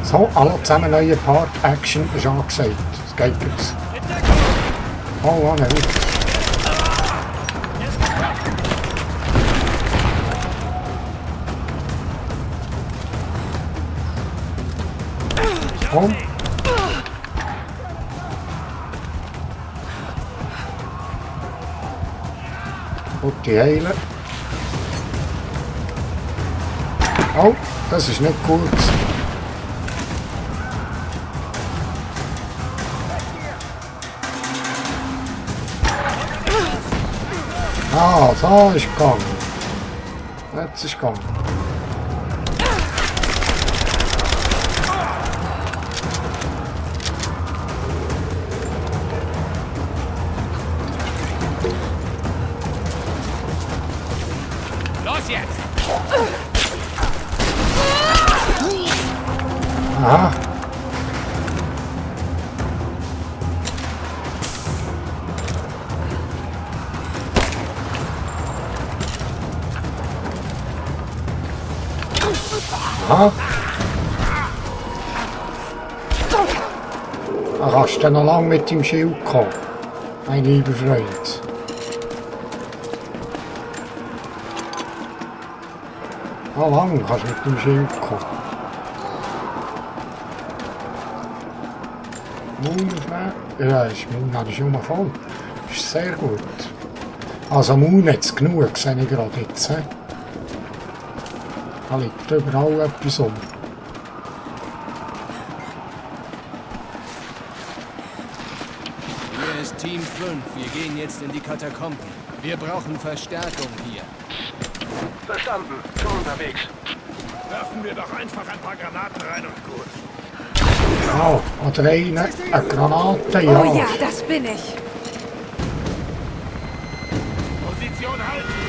So, alle zusammen neue Part Action ist angesagt. Das geht jetzt. Oh, Mann, wirklich. Komm. Gut, die heilen. Oh, das ist nicht gut. Ah, so ist gegangen. Jetzt ist gegangen. Los jetzt! Aha. Aha. Da kannst du noch lange mit dem Schild kommen, mein lieber Freund. Noch lange kannst du mit dem Schild kommen. Moon aufnehmen? Ja, Moon habe ich schon mal voll. Ist sehr gut. Also Moon hat es genug, sehe ich gerade jetzt. Da liegt überall etwas um. Hier ist Team 5. Wir gehen jetzt in die Katakomben. Wir brauchen Verstärkung hier. Verstanden. Schon unterwegs. Werfen wir doch einfach ein paar Granaten rein und gut. Oh, oder eine Granate, ja. Oh ja, das bin ich. Position halten!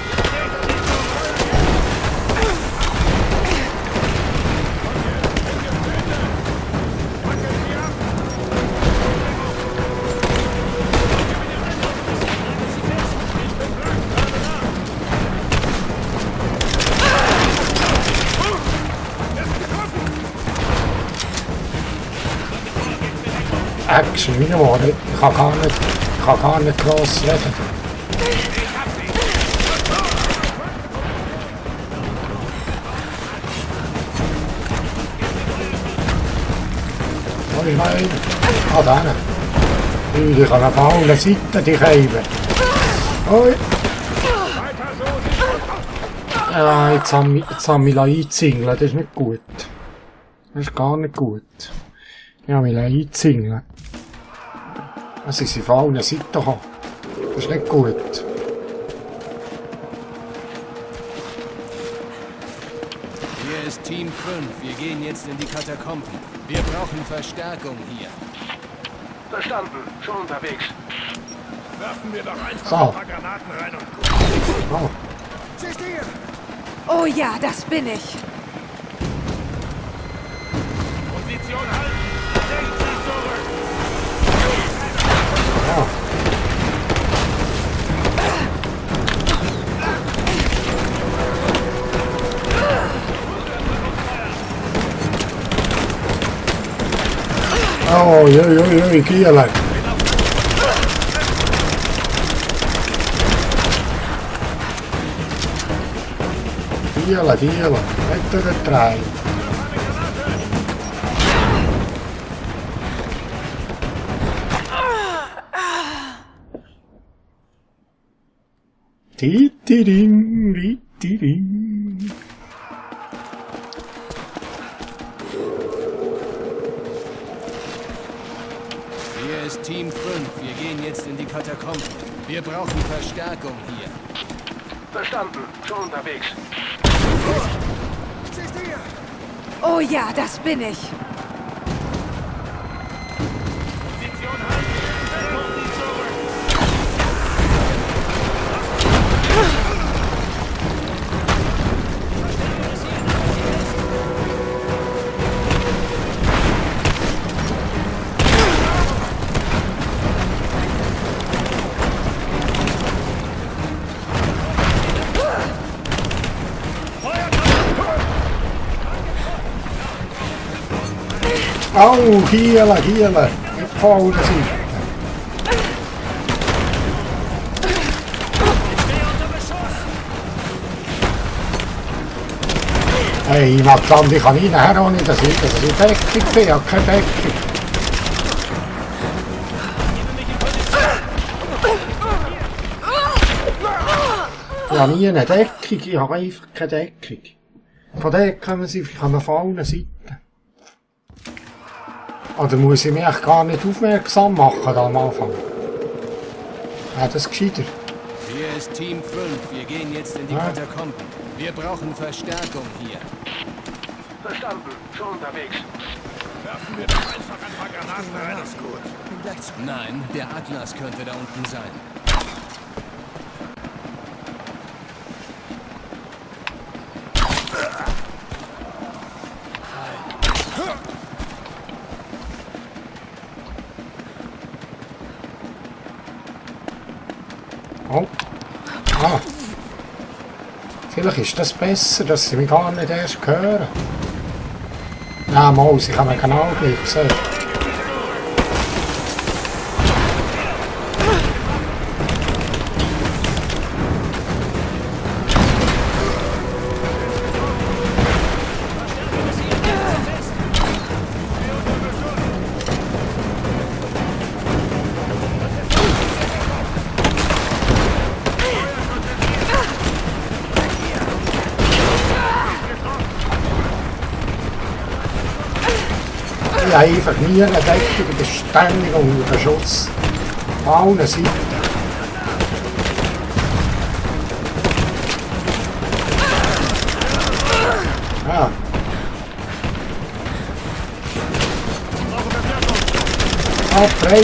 Action, wie noch nicht. Ich kann gar nicht gross reden. Wo ist mein? Ah, da hinten. Ich kann auf allen Seiten die Käben. Ui. Ja, jetzt haben wir einzingeln, das ist nicht gut. Das ist gar nicht gut. Ja, wir einzingeln. Also sie von allen Seiten haben. Das ist nicht gut. Hier ist Team 5. Wir gehen jetzt in die Katakomben. Wir brauchen Verstärkung hier. Verstanden. Schon unterwegs. Werfen wir doch einfach So. ein paar Granaten rein und gut. Oh. Oh ja, das bin ich. Position halten! Legen Sie zurück! Ja. Oh, Giele. Giele, nicht durchdrehen. Titiring, titiring. Hier ist Team 5. Wir gehen jetzt in die Katakomben. Wir brauchen Verstärkung hier. Verstanden. Schon unterwegs. Oh ja, das bin ich. Position halten! Legen Sie zurück! Oh, Giele, Giele. Nicht voll der Seite. Hey, Matland, ich kann reinher, ohne dass ich in Deckung bin. Ich habe keine Deckung. Ich habe nie eine Deckung, ich habe einfach keine Deckung. Von dort kommen sie von allen Seiten. Oder muss ich mich echt gar nicht aufmerksam machen am Anfang? Ja, das ist gescheiter. Hier ist Team 5. Wir gehen jetzt in die Katakomben. Wir brauchen Verstärkung hier. Verstanden. Schon unterwegs. Werfen wir doch einfach ein paar Granaten rein, ist gut. Nein, der Atlas könnte da unten sein. Oh. Ah. Vielleicht ist das besser, dass sie mich gar nicht erst hören. Ja, mal, sie haben genau gleich gesehen. Ich habe einfach nie eine Deckung, ich bin ständig unter Beschuss. Auf allen Seiten. Ja. Frei.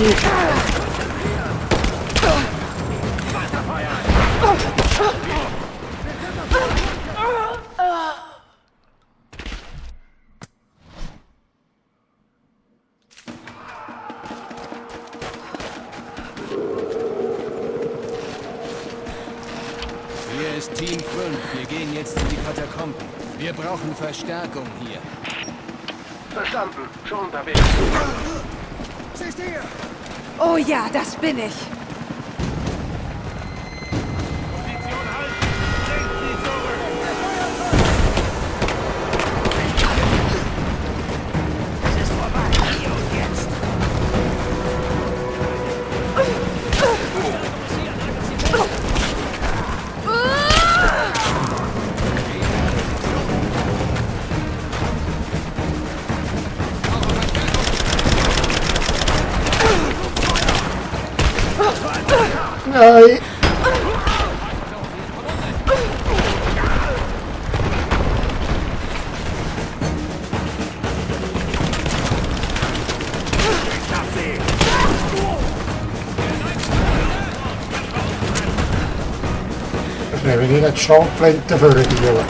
Hier ist Team 5. Wir gehen jetzt in die Katakomben. Wir brauchen Verstärkung hier. Verstanden. Schon unterwegs. Oh ja, das bin ich. Position halten. Lenkt sie zurück. Es ist vorbei. Hier und jetzt. Nein. Das nehme ich nicht die Schlagblende für die Junge.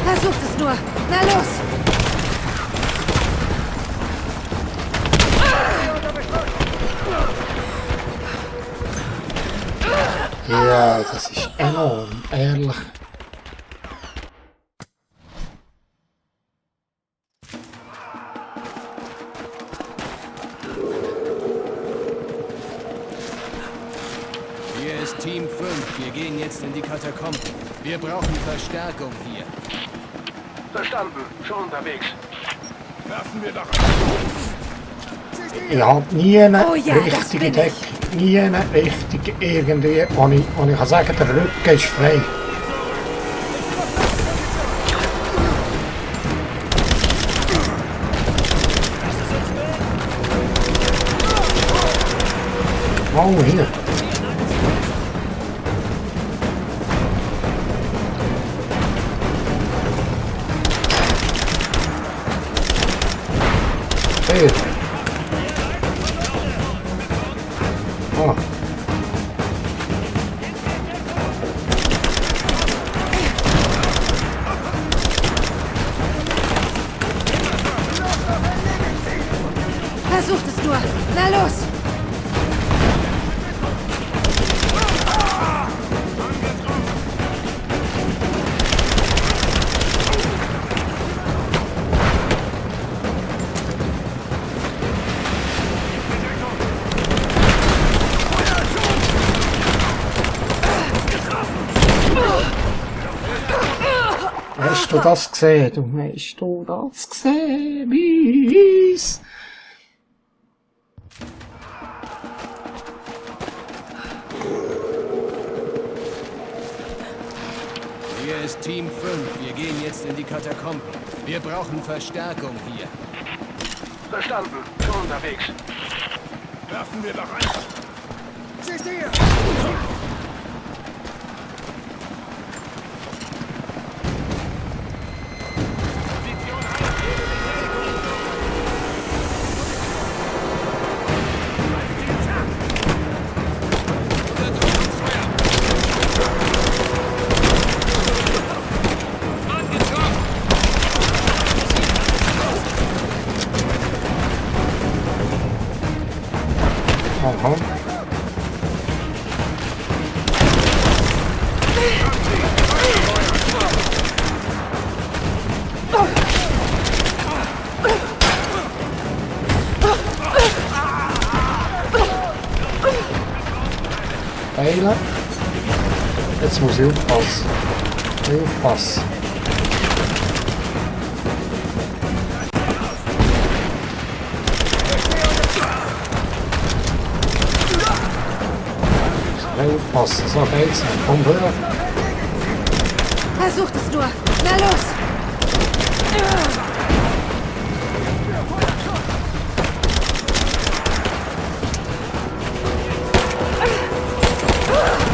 Versucht es nur. Na los. Ja, das ist enorm, ehrlich. Hier ist Team 5. Wir gehen jetzt in die Katakomben. Wir brauchen Verstärkung hier. Verstanden. Schon unterwegs. Werfen wir doch Ich habe nie eine Oh ja, das richtige bin ich. Deckung, nie eine richtige irgendwie, wo ich kann sagen, der Rücken ist frei. Oh, hier. Hier. Oh. Versucht es nur. Na los. du das gesehen? Du hast du das gesehen? Mies! Hier ist Team 5. Wir gehen jetzt in die Katakomben. Wir brauchen Verstärkung hier. Verstanden. Schon unterwegs. Werfen wir doch einfach. Siehst du hier? Position halten. Aha. Heilen. Jetzt muss ich aufpassen. Aufpassen. Aufpassen, so geht's nicht. Komm höher. Versucht es nur. Na los!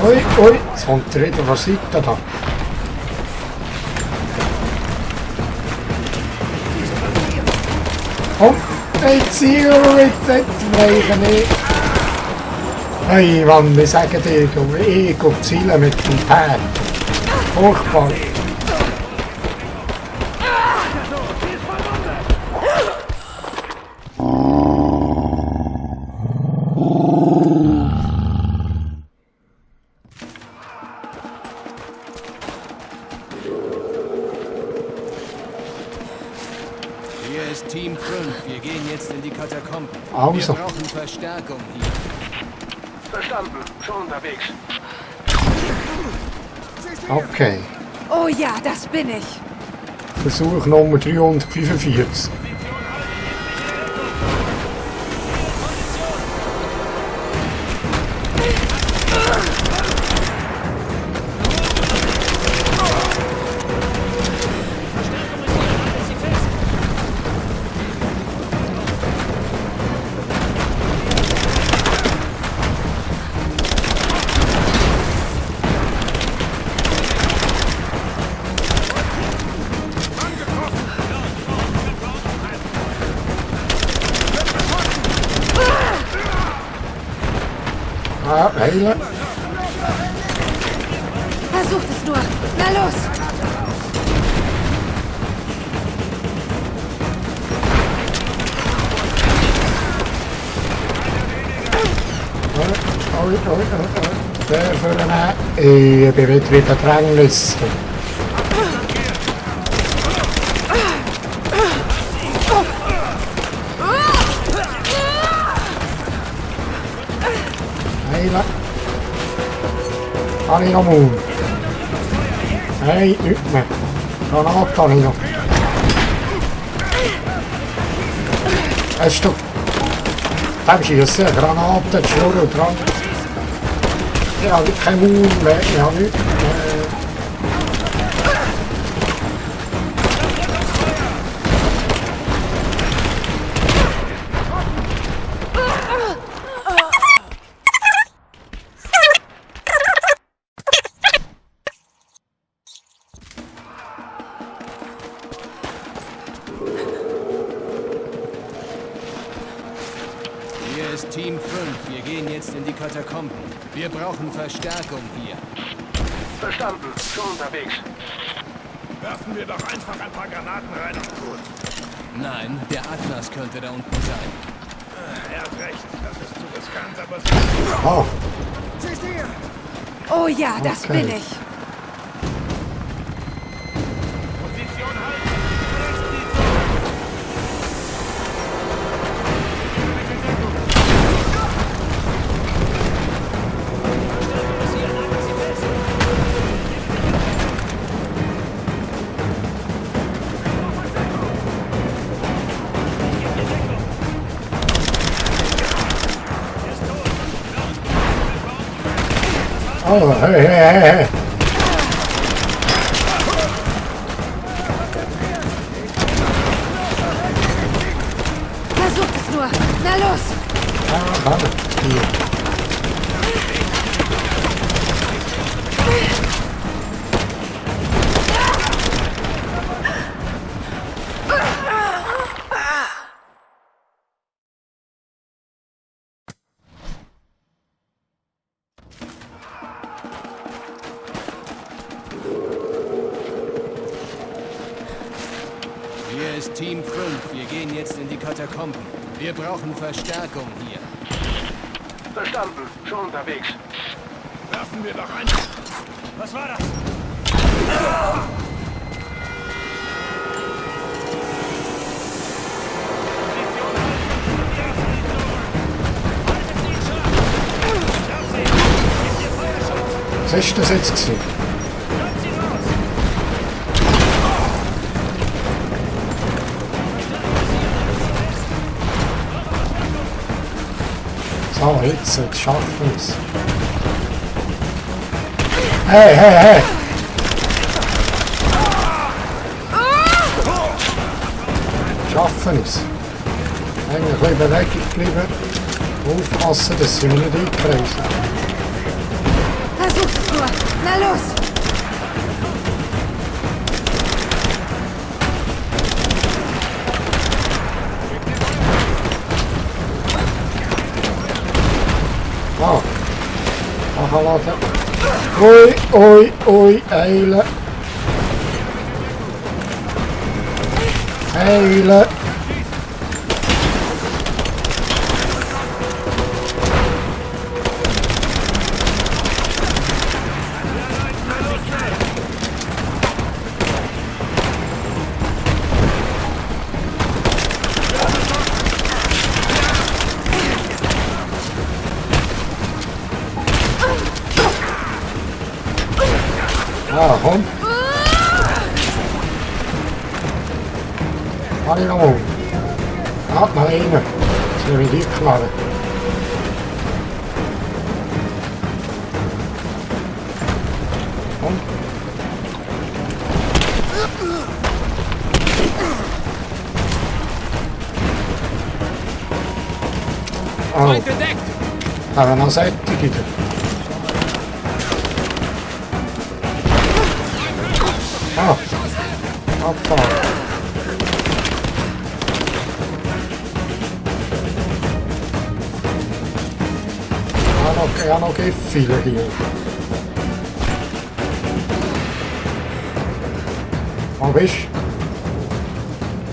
Ui, ui, jetzt kommt er wieder von der Seite da. Komm, jetzt Ziel, jetzt brechen nicht. Hey Mann, ich sage dir, ich gehe zielen mit dem Pad. Furchtbar. Hier ist Team 5. Wir gehen jetzt in die Katakomben. Also. Wir brauchen Verstärkung hier. Verstanden. Schon unterwegs. Okay, Oh ja, das bin ich. Versuch Nummer 345. Ah, heilen. Versucht es nur. Na los! Ui, ui, ui. Der für eine... Ich bin wieder in der Drängnis. Heilen. Kann ich noch mal? Hey, nicht mehr. Granate habe ich noch. Hast du... Dem schiessen Granaten, die Schnurren dran. Ich habe keinen Mund mehr, ich habe nichts mehr. Hier ist Team 5. Wir gehen jetzt in die Katakomben. Wir brauchen Verstärkung hier. Verstanden. Schon unterwegs. Werfen wir doch einfach ein paar Granaten rein und gut. Nein, der Atlas könnte da unten sein. Er hat recht, das ist zu riskant, aber es Ah, Siehst du hier? Oh ja, das Okay. bin ich. Position halten. Rechts die Zone. Oh, hey, hey, hey, hey. Versucht es nur. Na los! Ah, warte. Hier. Hier ist Team 5. Wir gehen jetzt in die Katakomben. Wir brauchen Verstärkung hier. Verstanden. Schon unterwegs. Werfen wir doch ein. Was war das? Was ist das jetzt gewesen? So, jetzt schaffen wir es. Hey, hey, hey! Schaffen es. Eigentlich ein bisschen Bewegung bleiben. Aufpassen, dass sie mich nicht einkreisen. Versucht es nur. Na los! Ah. Nachladen. Ui, ui, ui, eilen. Eilen. Ah, komm. Alle noch mal. Halt mal rein. Jetzt will ich dich knallen. Komm. Oh, Feind entdeckt! aber noch sättige. Ah, abfahren. Ja, noch viele hier. Wo bist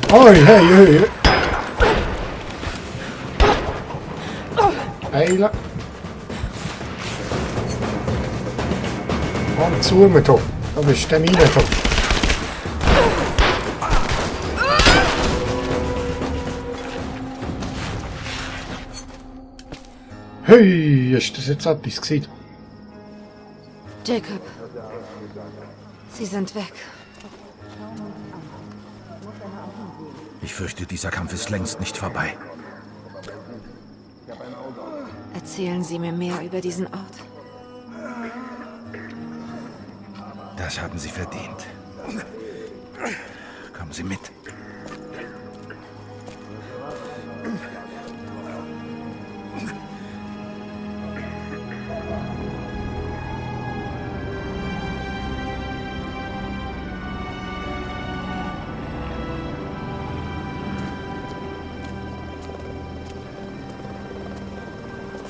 du? Oi, hey, hey. Eilen. Komm zu mir da. Da bist du rein da. Hey, ist das jetzt etwas gewesen? Jacob. Sie sind weg. Ich fürchte, dieser Kampf ist längst nicht vorbei. Erzählen Sie mir mehr über diesen Ort. Das haben Sie verdient. Kommen Sie mit.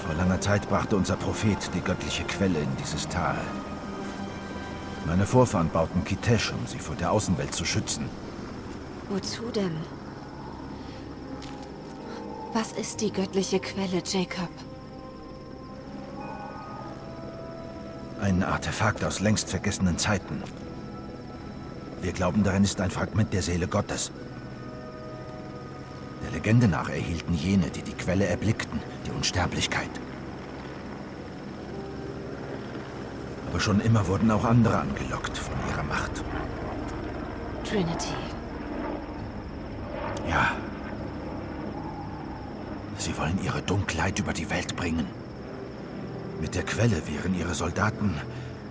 Vor langer Zeit brachte unser Prophet die göttliche Quelle in dieses Tal. Meine Vorfahren bauten Kitesh, um sie vor der Außenwelt zu schützen. Wozu denn? Was ist die göttliche Quelle, Jacob? Ein Artefakt aus längst vergessenen Zeiten. Wir glauben, darin ist ein Fragment der Seele Gottes. Der Legende nach erhielten jene, die die Quelle erblickten, die Unsterblichkeit. Aber schon immer wurden auch andere angelockt von ihrer Macht. Trinity. Ja. Sie wollen ihre Dunkelheit über die Welt bringen. Mit der Quelle wären ihre Soldaten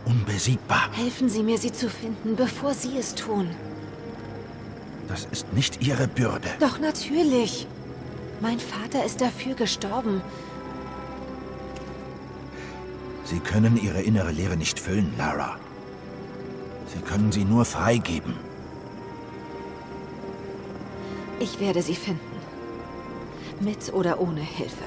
unbesiegbar. Helfen Sie mir, sie zu finden, bevor Sie es tun. Das ist nicht ihre Bürde. Doch natürlich. Mein Vater ist dafür gestorben. Sie können ihre innere Leere nicht füllen, Lara. Sie können sie nur freigeben. Ich werde sie finden. Mit oder ohne Hilfe.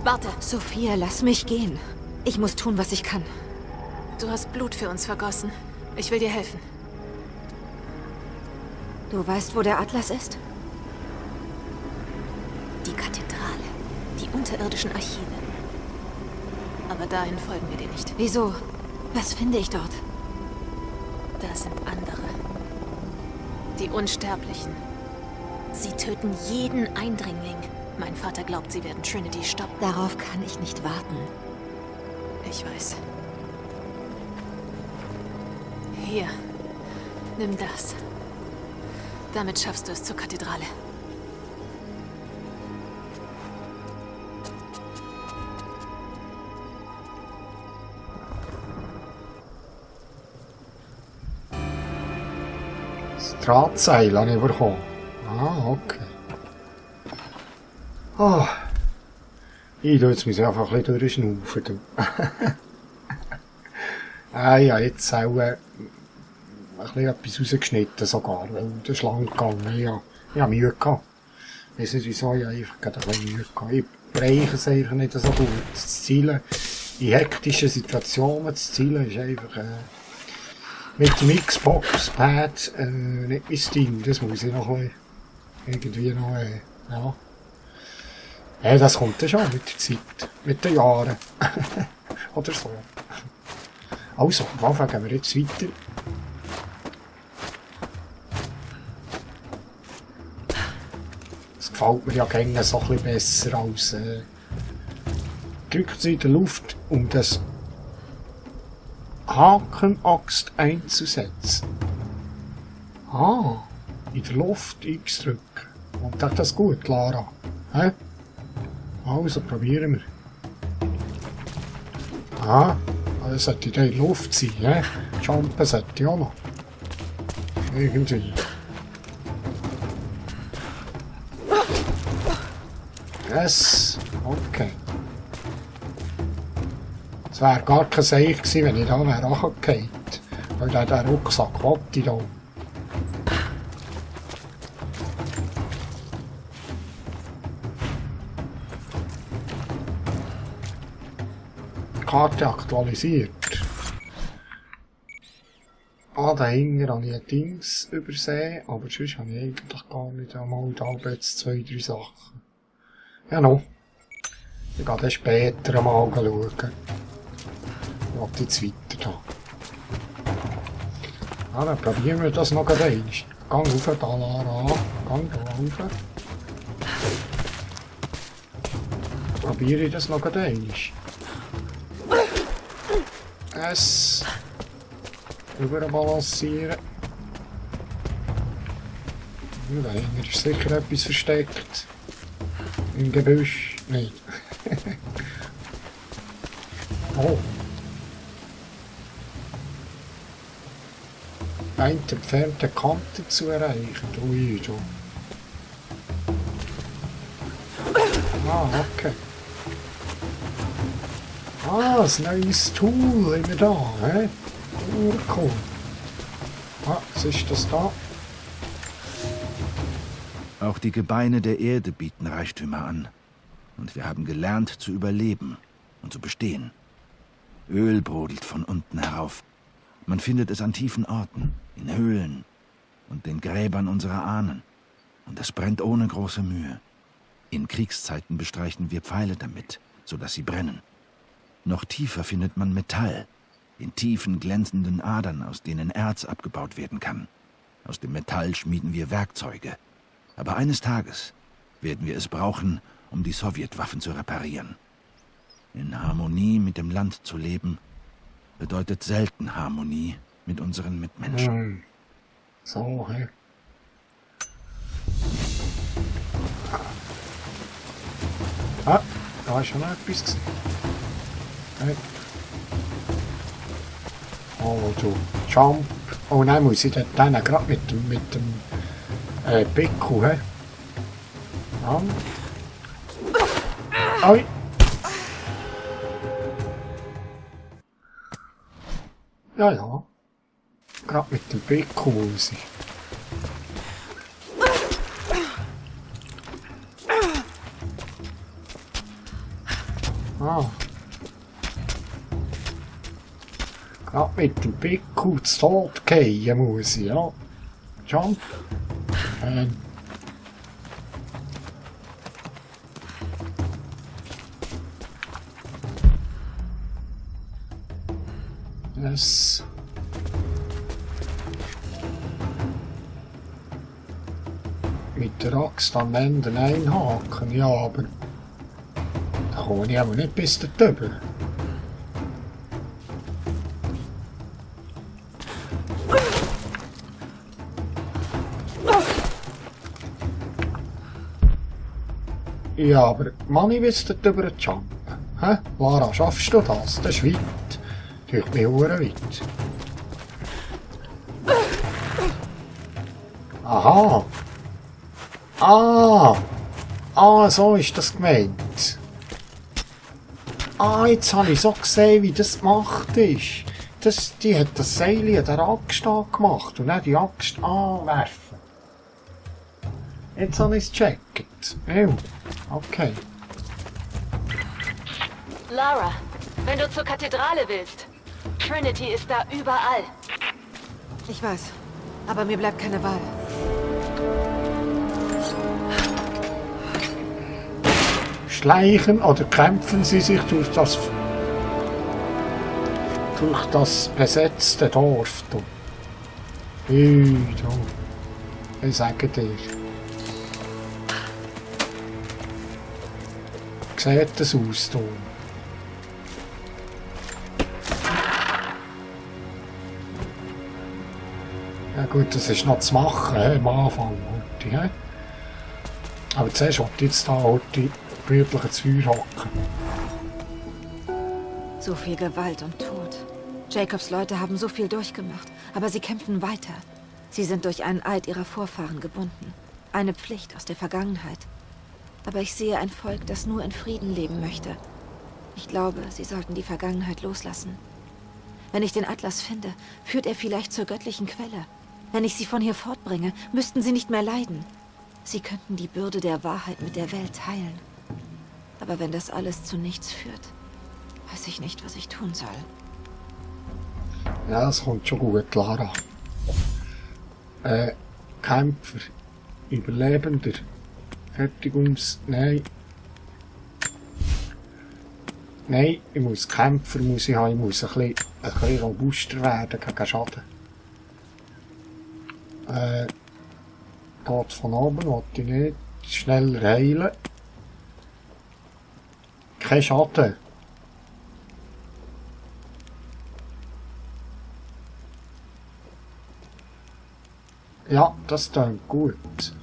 Warte, Sophia, lass mich gehen. Ich muss tun, was ich kann. du hast Blut für uns vergossen. Ich will dir helfen. Du weißt, wo der Atlas ist? Die Kathedrale. Die unterirdischen Archive. Aber dahin folgen wir dir nicht. Wieso? Was finde ich dort? Da sind andere. Die Unsterblichen. Sie töten jeden Eindringling. Mein Vater glaubt, sie werden Trinity stoppen. Darauf kann ich nicht warten. Ich weiß. Hier. Nimm das. Damit schaffst du es zur Kathedrale. Das Drahtseil habe ich bekommen. Ah, okay. Oh. Ich tue jetzt einfach ein bisschen durchschnaufen. Du. Ja, jetzt auch ein bisschen etwas rausgeschnitten sogar, weil das ist lang gegangen. Ich habe Mühe gehabt. Ich weiss nicht wieso, ich habe einfach gerade ein bisschen Mühe gehabt. Ich bereiche es einfach nicht so gut. Das Zielen in hektischen Situationen, das Zielen ist einfach mit dem Xbox-Pad nicht mein Ding. Das muss ich noch irgendwie noch, ja. Ja, das kommt dann schon mit der Zeit, mit den Jahren. Oder so. Also, auf jeden Fall gehen wir jetzt weiter. Das gefällt mir ja gerne so ein bisschen besser als drückt sie in der Luft, um das Hakenaxt einzusetzen. Ah, in der Luft X drücken. Und das gut, Lara? Hä? Also, probieren wir. Ah, das sollte in der Luft sein, hä? Jumpen sollte ich auch noch. Irgendwie. Yes, okay. Es wäre gar kein Seich gewesen, wenn ich da wäre runtergefallen. Weil der Rucksack wollte ich da. Karte aktualisiert. Ah, dahinter habe ich ein Dings übersehen, aber sonst habe ich eigentlich gar nicht einmal da jetzt 2, 3 Sachen. Ja, noch. Ich gehe dann später einmal schauen. Ich will jetzt weiter da. Ja, dann probieren wir das noch einmal. Gang rauf, da, Lara. Gang da rauf. Probiere ich das noch einmal. Es überbalancieren. Dahinter ist sicher etwas versteckt. Im Gebüsch. Nein. Oh. Eine entfernte Kante zu erreichen. Ui, du. Ah, okay. Ah, ein neues Tool immer da, hä? Cool. Ah, was ist das da? Auch die Gebeine der Erde bieten Reichtümer an. Und wir haben gelernt zu überleben und zu bestehen. Öl brodelt von unten herauf. Man findet es an tiefen Orten, in Höhlen und den Gräbern unserer Ahnen. Und es brennt ohne große Mühe. In Kriegszeiten bestreichen wir Pfeile damit, sodass sie brennen. Noch tiefer findet man Metall, in tiefen, glänzenden Adern, aus denen Erz abgebaut werden kann. Aus dem Metall schmieden wir Werkzeuge. Aber eines Tages werden wir es brauchen, um die Sowjetwaffen zu reparieren. In Harmonie mit dem Land zu leben, bedeutet selten Harmonie mit unseren Mitmenschen. So, hä? Ah, da ist schon noch etwas gesehen. Hey. Oh, du Jump. Oh nein, muss ich dann gerade mit dem Bicku, hä? Ja. Oi. Ja, ja. Gerade mit dem Bicku muss ich. Ah. Gerade mit dem Bicku zu Tod gehen muss ich, ja. Jump. Yes. Mit der Axt am Ende einhaken, ja, aber da komme ich aber nicht bis darüber. Ja, aber Manni bis darüber jumpen. Hä? Lara, schaffst du das? Das ist weit. Durch mich weit. Aha. Ah, so ist das gemeint. Ah, jetzt habe ich so gesehen, wie das gemacht ist. Die hat das Seil an der Axt gemacht und dann die Axt anwerfen. Jetzt habe ich es gecheckt. Oh, okay. Lara, wenn du zur Kathedrale willst. Trinity ist da überall. Ich weiß, aber mir bleibt keine Wahl. Schleichen oder kämpfen sie sich durch das besetzte Dorf. Ich sage dir. Sieht das aus, du? Ja gut, das ist noch zu machen, am Anfang. He? Aber zuerst wollte ich jetzt da gemütlich ins Feuer hocken. So viel Gewalt und Tod. Jacobs Leute haben so viel durchgemacht, aber sie kämpfen weiter. Sie sind durch einen Eid ihrer Vorfahren gebunden. Eine Pflicht aus der Vergangenheit. Aber ich sehe ein Volk, das nur in Frieden leben möchte. Ich glaube, sie sollten die Vergangenheit loslassen. Wenn ich den Atlas finde, führt er vielleicht zur göttlichen Quelle. Wenn ich sie von hier fortbringe, müssten sie nicht mehr leiden. Sie könnten die Bürde der Wahrheit mit der Welt teilen. Aber wenn das alles zu nichts führt, weiß ich nicht, was ich tun soll. Ja, das kommt schon gut, Lara. Kämpfer. Überlebender. Nein. Nein, ich muss Kämpfer haben. Ich muss ein bisschen robuster werden gegen Schaden. Geht von oben, wollte ich nicht. Schneller heilen. Kein Schaden. Ja, das klingt gut.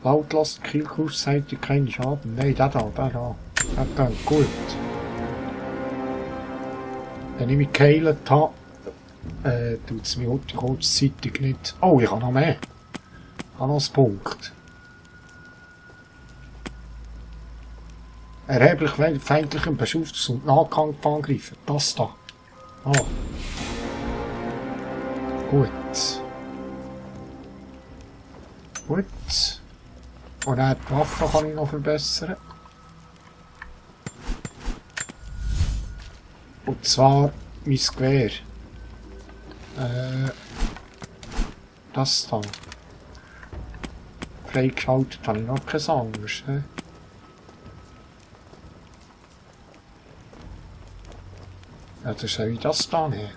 Lautlos, Killkursseitig, keinen Schaden. Nein, der da. Das klingt gut. Wenn ich mich geheilt habe, tut es mir kurzzeitig nicht. Oh, ich habe noch mehr. Ich habe noch einen Punkt. Erheblich feindlichen Beschutz und Nahkampf angreifen. Das da. Oh. Gut. Und dann die Waffe kann ich noch verbessern. Und zwar mein Gewehr. Das da. Freigeschaltet habe ich noch kein anderes. Ja, das soll ich das da nehmen.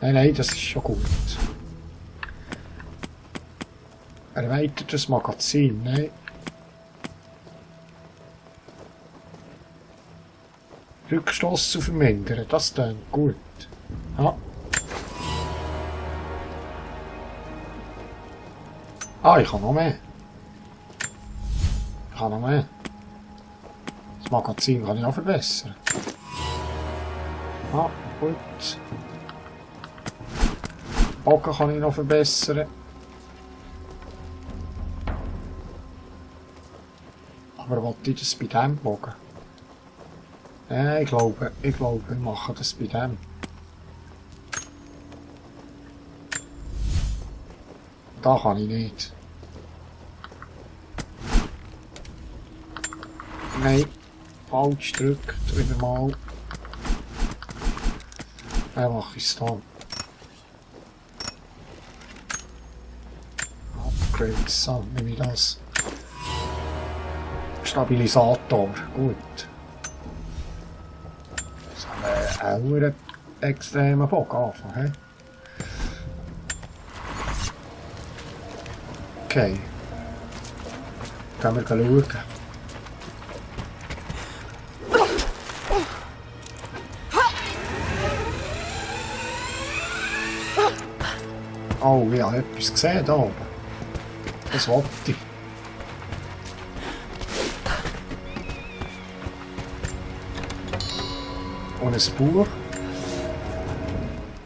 Nein, das ist schon gut. Erweitertes Magazin, nein. Rückstoß zu vermindern. Das klingt gut. Ja. Ah, ich habe noch mehr. Das Magazin kann ich auch verbessern. Ah, gut. Den Bogen kann ich noch verbessern. Aber wollte ich das bei dem Bogen? Ich glaube, wir machen das bei dem. Da kann ich nicht. Nein, falsch gedrückt, wieder mal. Dann mache ich es da. Upgrades, so, nehme ich das. Stabilisator, gut. Das haben wir auch einen extremen Bogen anfangen. Okay. Gehen wir schauen. Oh, ich habe etwas gesehen da oben. Das wollte ich. Und ein Buch.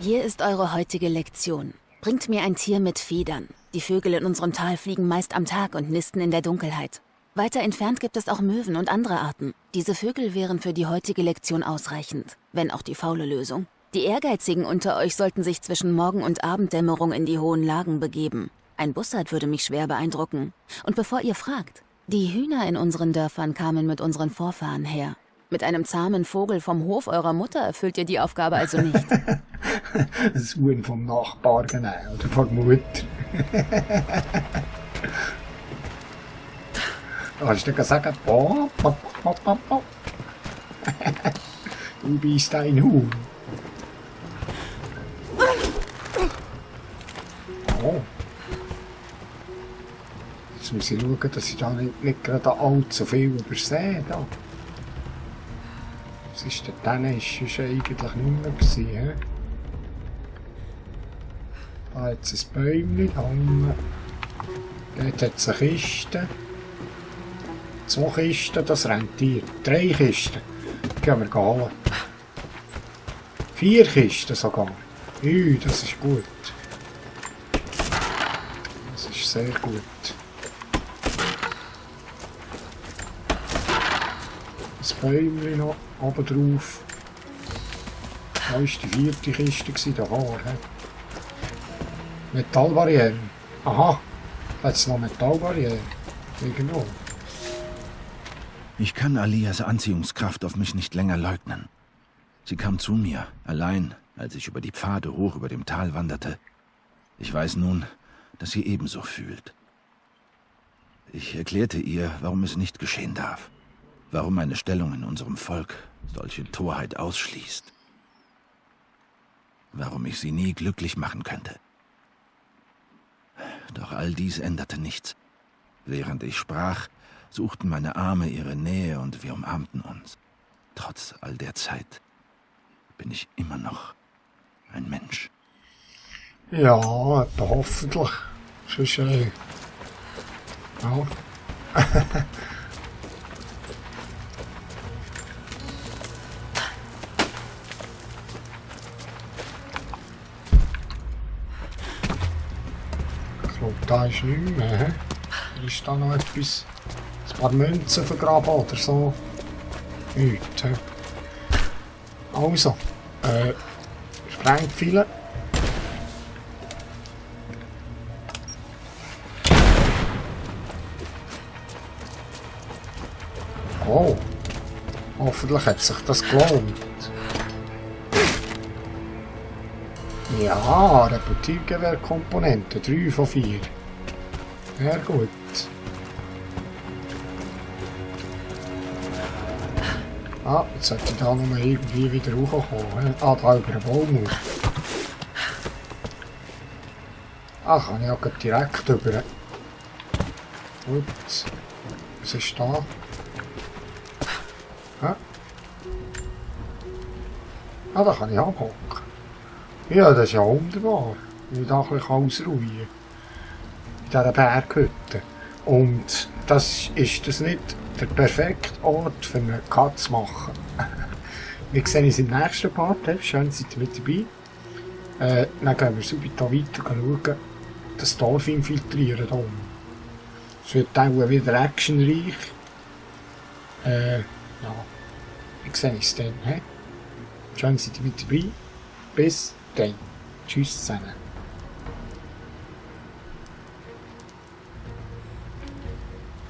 Hier ist eure heutige Lektion. Bringt mir ein Tier mit Federn. Die Vögel in unserem Tal fliegen meist am Tag und nisten in der Dunkelheit. Weiter entfernt gibt es auch Möwen und andere Arten. Diese Vögel wären für die heutige Lektion ausreichend, wenn auch die faule Lösung. Die Ehrgeizigen unter euch sollten sich zwischen Morgen- und Abenddämmerung in die hohen Lagen begeben. Ein Bussard würde mich schwer beeindrucken. Und bevor ihr fragt, die Hühner in unseren Dörfern kamen mit unseren Vorfahren her. Mit einem zahmen Vogel vom Hof eurer Mutter erfüllt ihr die Aufgabe also nicht. Das Huhn vom Nachbar, genau, oder von der Mutter. Da kannst du sagen, du bist ein Huhn. Oh. Jetzt muss ich schauen, dass ich da nicht gerade allzu viel übersehe. Da. Was ist denn dann? Ist es eigentlich nicht mehr gewesen, da hat es ein Bäumchen, da unten. Dort hat es eine Kiste. 2 Kisten, das rentiert. 3 Kisten. Die gehen wir holen. 4 Kisten sogar. Das ist gut. Das ist sehr gut. Das Bäumchen noch oben drauf. Da war die 4. Kiste davor. Metallbarrieren. Aha, jetzt noch Metallbarrieren. Irgendwo. Ich kann Alias Anziehungskraft auf mich nicht länger leugnen. Sie kam zu mir, allein, als ich über die Pfade hoch über dem Tal wanderte. Ich weiß nun, dass sie ebenso fühlt. Ich erklärte ihr, warum es nicht geschehen darf. Warum meine Stellung in unserem Volk solche Torheit ausschließt. Warum ich sie nie glücklich machen könnte. Doch all dies änderte nichts. Während ich sprach, suchten meine Arme ihre Nähe und wir umarmten uns. Trotz all der Zeit bin ich immer noch ein Mensch. Ja, hoffentlich. Sonst, ja. Ich glaube, da ist nichts mehr. Ist da noch etwas? Ein paar Münzen vergraben oder so? Nichts. Also, Sprengpfeile. Oh, hoffentlich hat sich das gelohnt. Ja, Repetiergewehrkomponente, 3 von 4. Sehr gut. Ah, jetzt sollte ich da noch irgendwie wieder hochkommen. Ah, da über den Baum. Ah, kann ich auch direkt über. Gut. Was ist da? Ah. Ah, da kann ich abhocken. Ja, das ist ja wunderbar. Ich da ein bisschen ausruhen kann. In dieser Berghütte. Und ist das nicht der perfekte Ort für einen Cut zu machen? Wir sehen uns im nächsten Part. Schön, seid ihr mit dabei. Dann gehen wir super weiter schauen, das Dorf infiltrieren. Es wird auch wieder actionreich. Ja, wir sehen uns dann. Schön, seid ihr mit dabei. Bis dann. Tschüss zusammen.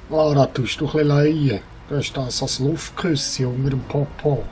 Lara, tust du ein bisschen leihen? Du hast da so ein Luftküsschen unter dem Popo.